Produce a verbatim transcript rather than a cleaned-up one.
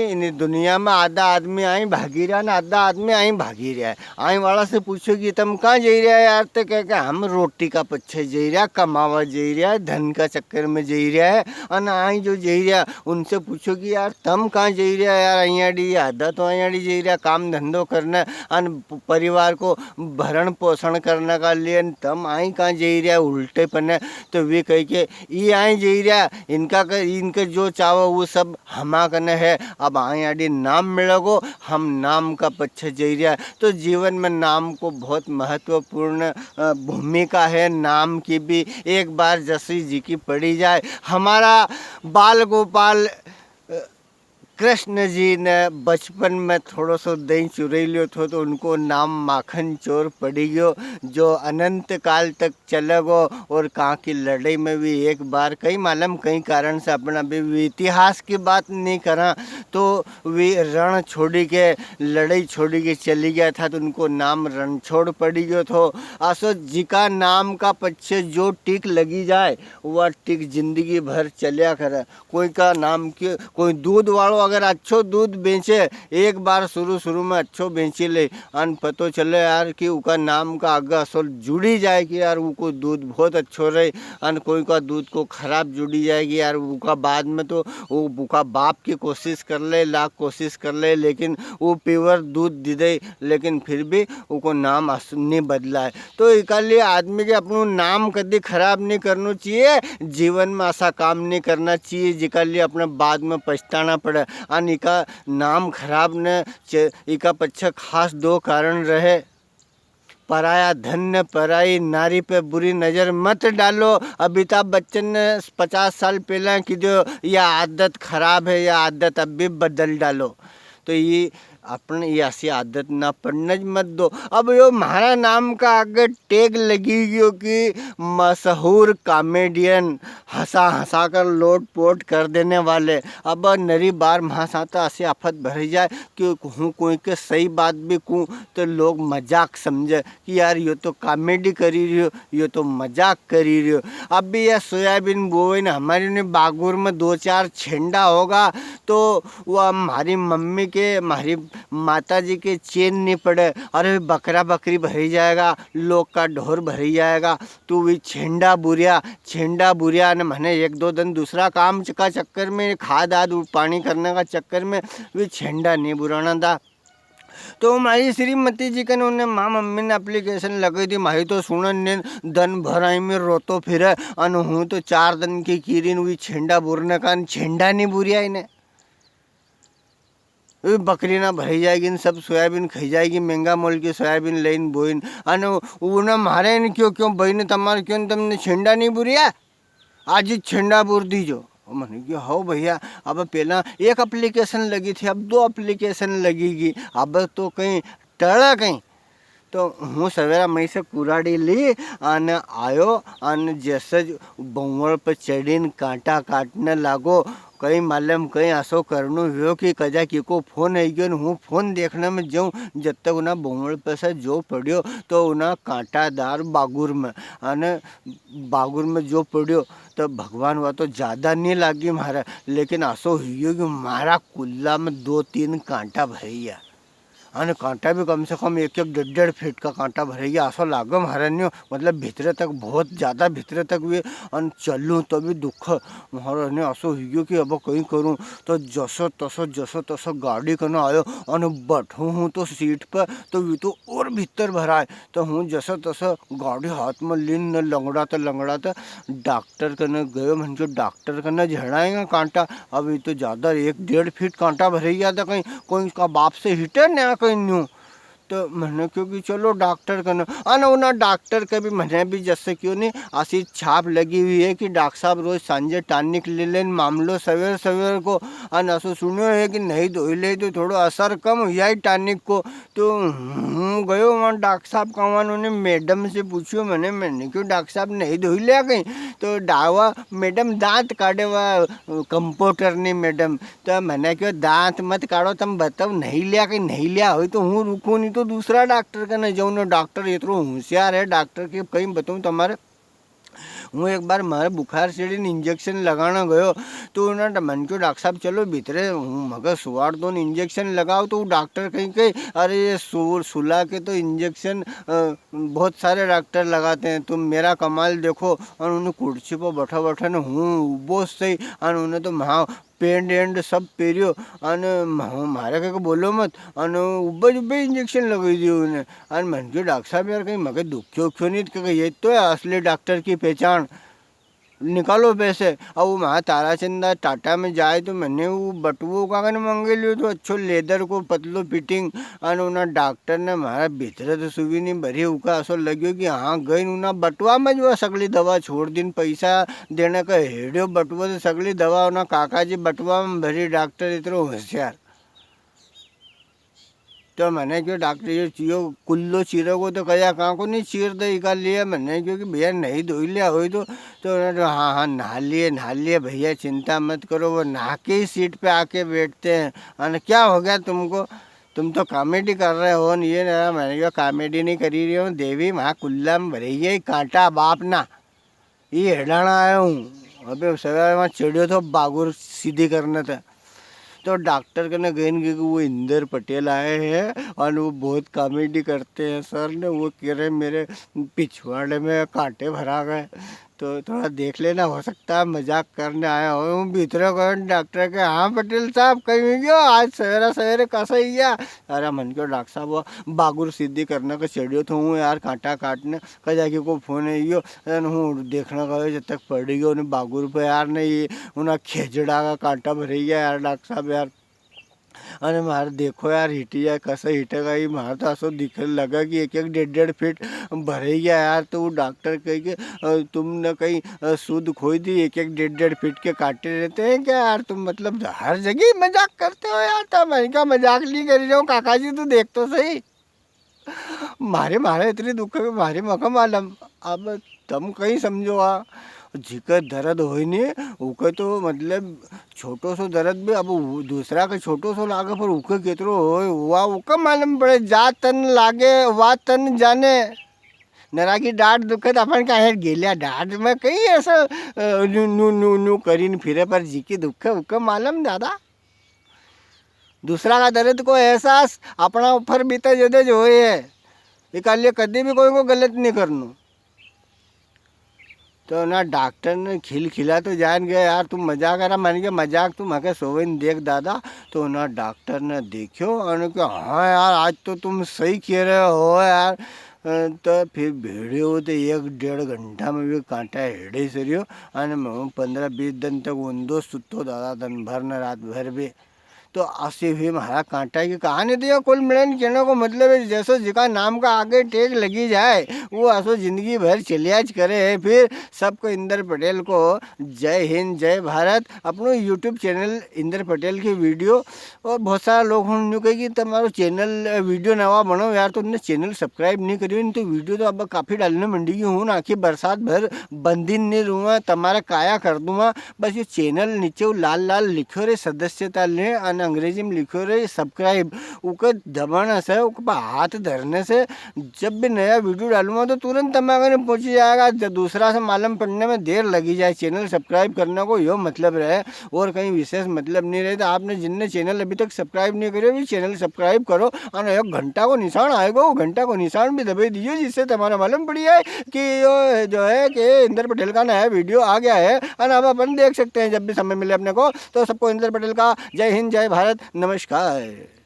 इन दुनिया में आधा आदमी आई भागी रहा ना, आधा आदमी आई भागी रहा है। आई वाला से पूछो कि तम कहाँ जई रहा है यार, तो कह के हम रोटी का पीछे जई रहा, कमावा जई रहा है, धन का चक्कर में जई रहा है। अन आई जो जई रहा, उनसे पूछो कि यार तम कहाँ जई रहा यार, अयाड़ी आधा तो अयाड़ी जई रहा काम धंधो करने, अन प-, परिवार को भरण पोषण करने का लिए, अन तम आई कहाँ जई रहा उल्टे पने। तो वे कह के ई आई जई रहा, इनका क-, इनके जो चाहो वो सब हमा कने है। अब आई आड़ी नाम मिलेगो, हम नाम का पीछे जई रहा। तो जीवन में नाम को बहुत महत्वपूर्ण, अ, भूमिका है। नाम की भी एक बार जसी जी की पड़ी जाए। हमारा बाल गोपाल, अ, कृष्ण जी ने बचपन में थोड़ो सो दही चुरई लियो थो, तो उनको नाम माखन चोर पड़ी गयो, जो अनंत काल तक चलेगो। और कां की लड़ाई में भी एक बार कई मालूम कई कारण से अपना भी, भी इतिहास की बात नहीं करा, तो वे रण छोड़ी के, लड़ाई छोड़ी के चली गया था, तो उनको नाम रणछोड़ पड़ी गयो थो। असो जिका नाम का पीछे जो टिक लगी जाए, वह टिक जिंदगी भर चल्या करे। कोई का नाम के, कोई दूध वालो अगर अच्छो दूध बेचे, एक बार शुरू, शुरू में अच्छो बेची ले, अन पतो चले यार कि उका नाम का आगे असल जुड़ी जाए कि यार उको दूध बहुत अच्छो रहे, अन कोई का दूध को खराब जुड़ी जाए कि यार उका बाद में तो वो उका बाप की कोशिश कर ले, लाख कोशिश कर ले, लेकिन वो pure दूध दे दे, लेकिन फिर भी उको नाम अस-, नहीं बदला है। तो इका लिए आदमी के अपनो नाम कदी खराब नहीं करनो चाहिए, जीवन में ऐसा काम नहीं करना चाहिए, जिका लिए अपने बाद में पछताना पड़े। अन इका नाम खराब न च-, इका पीछे खास दो कारण रहे। पराया धन ने पराई नारी पे बुरी नजर मत डालो। अमिताभ बच्चन ने पचास साल पहला की जो या आदत खराब है, या आदत अब भी बदल डालो। तो ये अपने ये ऐसी आदत ना पड़ने ज मत दो। अब यो म्हारा नाम का आगे टैग लगी गयो कि मशहूर कॉमेडियन, हंसा हंसा कर लोट पोट कर देने वाले। अब नरी बार म्हारा साथ ऐसी आफत भरी जाए कि हूँ कोई के सही बात भी कहूँ तो लोग मजाक समझे कि यार यो तो कॉमेडी करी रियो, यो तो मजाक करी रियो। अब भी या सोयाबीन बोवे ने हमारी ने बागुर में दो चार छेंडा होगा, तो वो हमारी मम्मी के, हमारी माता जी के चैन नहीं पड़े। अरे बकरा बकरी भरी जाएगा, लोग का ढोर भरी जाएगा, तो वी छेंडा बुरिया, छेंडा बुरिया ने मने एक दो दिन दूसरा काम च-, का चक्कर में, खाद आद उ-, पानी करने का चक्कर में वी छेंडा नहीं बुराना था। तो मारी श्रीमती जी कने उन्हें माँ मम्मी ने application लगाई दी, मारी तो सुनन ने दन भर आई में रोतो फिरे, अन हूँ तो चार दिन की कीरिन हुई छेंडा बुरने का, अन छेंडा नहीं बुरिया इन्हें। वे बकरी ना भरी जाएगी, न सब सोयाबीन खाई जाएगी, महंगा मोल की सोयाबीन लेन बोइन। अन उन्हें मारे ने क्यों, क्यों बई ने तमारे क्यों तमने छेंडा नहीं बुरिया? आज ही छेंडा बुर दीजो। मने क्यो, "हो भैया, अब पहला एक application लगी थी, अब दो application लगेगी, अब तो कहीं टला कहीं।" तो हूँ सवेरा मई से कुराड़ी ली अन आयो, अन जैसे ज बंवल पे चढ़ीन कांटा काटने लागो। कई मालूम कई असो करनो हुयो कि कजा की को फोन आई गयो, न हूँ फोन देखने में जाऊँ, जब तक उना बंवल पे से जो पड़्यो, तो उना कांटादार बागुर में, अन बागुर में जो पड़्यो, तो भगवान वा तो ज्यादा नी लागी म्हारा, लेकिन असो हुयो कि म्हारा कुल्ला में दो तीन कांटा भरी गया। अने कांटा भी कम से कम एक एक डेढ़ डेढ़ फीट का कांटा भरी गया, असो लागे म्हारा न्यू, मतलब भीतरे तक, बहुत ज्यादा भीतरे तक भी। अन चलूं तो भी दुख, म्हारा ने असो हुयो कि अब कई करूं, तो जसो तसो, जसो तसो गाड़ी कने आयो, अन बैठूं हूं तो सीट पे, तो वी तो और भीतर भराय। तो हूँ जसो तसो गाड़ी हाथ में लीन ने लंगड़ाता लंगड़ाता डॉक्टर कने गयो। मने क्यो डॉक्टर कने झेड़ाएंगे कांटा, अब ये तो ज्यादा एक डेढ़ फीट कांटा भरे गया था, कहीं कोई का बाप से हिटे ना कहीं न्यू। तो मने क्यो कि चलो डॉक्टर कने, अन उना डॉक्टर के भी मने भी जैसे क्यो नी असी छाप लगी हुई है कि डॉक्टर साहब रोज सांझे टॉनिक ले लेन मामलो सवेर सवेर को, अन असो सुन्यो है कि नहीं धोई ले तो थोड़ो असर कम हुई जाए टॉनिक को। तो हूँ गयो वहाँ डॉक्टर साहब का वहाँ, उन्हें मैडम से पूछ्यो मने, मने क्यो डॉक्टर साहब नहीं धोई लिया कहीं? तो डावा मैडम दांत काढ़े वा, कंपाउंडर ने मैडम। तो मने क्यो दांत मत काढ़ो, तम बताओ नहीं लिया कहीं, नहीं लिया हो तो हूँ रुकूँ, नहीं तो दूसरा डॉक्टर कने जाऊँ ना। डॉक्टर इतरो होशियार है, डॉक्टर के कहीं बताऊँ तमारे। हूँ एक बार म्हारे बुखार चढ़ी ने इंजेक्शन लगाना गयो, तो उन्हें मन क्यो, "डॉक्टर साहब, चलो भीतरे, हूँ मगे सुवाड़ दो ने इंजेक्शन लगाओ।" तो वो डॉक्टर कहीं कहे, "अरे, ये सु-, सुला के तो इंजेक्शन, अ, बहुत सारे डॉक्टर लगाते हैं, तुम मेरा कमाल देखो।" और उन्हें कुर्सी पर बैठा बैठा ने हूँ उबो सही, और उन्हें तो म्हा पैंट एंड सब पेरियो, अन म्हा-, म्हारे कहे के बोलो मत, अन उब्बे उब्बे इंजेक्शन लगाई दियो उन्हें। अन मन क्यो, "डॉक्टर साहब यार, कहीं मगे दुख्यो उख्यो नहीं?" तो कहे, "ये तो है असली डॉक्टर की पहचान, निकालो पैसे।" अब वो म्हा ताराचंदा टाटा में जाए तो मैंने वो बटुओ का कने मांगे लियो, तो अच्छो लेदर को पतलो फिटिंग, अन उन्हें डॉक्टर ने म्हारा भीतरे तो सुवी नहीं भरी, उका असो लग्यो कि हाँ, गई उन्हें बटुआ में जो सगली दवा छोड़ दी, पैसा देने का हेड़्यो बटुआ तो सगली दवा उन्हें काका जी बटुआ में भरी, डॉक्टर इतरो होशियार। तो मैंने क्यो, "डॉक्टर, ये चियो कुल्लो चीरेगो?" तो कहा, "कां को नहीं चीर दे, इका लिए।" मैंने क्यो कि, "भैया, नहीं धोई लिया होई तो।" तो उन्होंने कहा, "हाँ, हाँ, नहा लिए, नहा लिए भैया, चिंता मत करो, वो नहा के ही सीट पे आके बैठते हैं।" अन क्या हो गया तुमको? तुम तो कॉमेडी कर रहे हो न, ये ना, मैंने क्यो, "कॉमेडी नहीं करी रही हूँ देवी, वहाँ कुल्ला में भरे ये कांटा बाप ना, ये हेड़ाना आया हूँ।" अबे सवेरे वहाँ चढ़ियो थो बागुर सीधी करने थे। तो डॉक्टर कने गई न कि वो इंदर पटेल आए हैं और वो बहुत कॉमेडी करते हैं सर ने, वो कह रहे मेरे पिछवाड़े में कांटे भरा गए, तो थोड़ा देख लेना, हो सकता है मजाक करने आया हो। हूँ भीतरे गयो डॉक्टर के, "हाँ पटेल साहब, कहीं हुई गयो? आज सवेरा सवेरे कसा ही गया?" अरे मन क्यो डॉक्टर साहब, वो बागुर सीधी करने को चढ़ियो थो हूँ यार, कांटा काटने, कजा की को फोन है यो, अन हूँ देखने गयो, जब तक पड़ गयो ने बागुर पे यार, ने ये उन्हें खेजड़ा का कांटा भरे गया यार डॉक्टर साहब यार। अरे म्हारे देखो यार, हिटी जाए, कसा हिटेगा ये? म्हारे तो असो दिखने लगा कि एक एक डेढ़ डेढ़ फीट भरे गया यार। तो वो डॉक्टर कहे कि, "अ, तुमने कहीं, अ, सूद खोई दी? एक एक डेढ़ डेढ़ फीट के कांटे रहते हैं क्या यार तुम? मतलब हर जगह ही मजाक करते हो यार।" तो मैंने कहा, "मजाक नहीं कर रहा हूँ काका जी, तू देख तो सही।" म्हारे, म्हारे इतनी दुख है, म्हारे मका मालूम। अब तम कहीं समझो आ, जिके दर्द होय ने, उके तो मतलब छोटो सो दर्द भी अब उ-, दूसरा के छोटो सो लागे, पर उके कितरो होय, वा उके मालूम पड़े, जा तन लागे, वा तन जाने। नरा की डांट दुखे तो अपन का है गेलिया डांट में कहीं ऐसा, अ, नू, नू, नू, नू करीन फिरे, पर जिकी दुखे उके मालूम दादा। दूसरा का दर्द को एहसास अपना ऊपर बीते जदे जो होए है। इका लिए कदी भी कोई को गलत नहीं करनो। तो ना डॉक्टर ने खिलखिला तो जान गया, "यार, तुम मजाक करा?" मैंने कहा, "मजाक तुम हके सोवे न देख दादा।" तो ना डॉक्टर ने देखो और कहा, "हाँ यार, आज तो तुम सही कह रहे हो यार।" अ, तो फिर भेड़ियो तो एक डेढ़ घंटा में भी कांटा हेड़े सरियो। अने मैं पन्द्रह बीस दिन तक उंदो सुतो दादा, दिन भर न रात भर भी। तो असी हुई म्हारा कांटा की कहानी। तो ये कुल मिलन कहने को मतलब है, जैसो जिका नाम का आगे टेक लगी जाए, वो असो जिंदगी भर चलिया ज करे है। फिर सबको इंदर पटेल को जय हिंद, जय भारत। अपनो YouTube चैनल इंदर पटेल की वीडियो, और बहुत सारा लोग होण न्यू कहे कि तमारो चैनल, अ, वीडियो नवा बनाओ यार, तो उनने चैनल सब्सक्राइब नहीं करियो, नहीं तो वीडियो तो अब काफ़ी डालने मंडी गई हूँ ना, आखी बरसात भर बंदी नहीं रहूँगा, तमारा काया कर दूंगा। बस ये चैनल नीचे वो लाल लाल लिखो रे सदस्यता ले, अन अंग्रेजी में लिखो रे सब्सक्राइब, उके दबाना से, उके पे हाथ धरने से, जब भी नया वीडियो डालूंगा तो तुरंत तमारे कने पहुंची जाएगा। ज-, दूसरा से मालूम पड़ने में देर लगी जाए, चैनल सब्सक्राइब करने को यो मतलब रहे, और कहीं विशेष मतलब नहीं रहे। तो आपने जिनने चैनल अभी तक सब्सक्राइब नहीं करियो, भी चैनल सब्सक्राइब करो, और एक घंटा को निशान आएगा, वो घंटा को निशान भी दबा दीजिए, जिससे तमारा मालूम पड़ी जाए कि यो जो है कि इंदर पटेल का नया वीडियो आ गया है, और अब अपन देख सकते हैं जब भी समय मिले अपने को। तो सबको इंदर पटेल का जय हिंद, जय भारत, नमस्कार।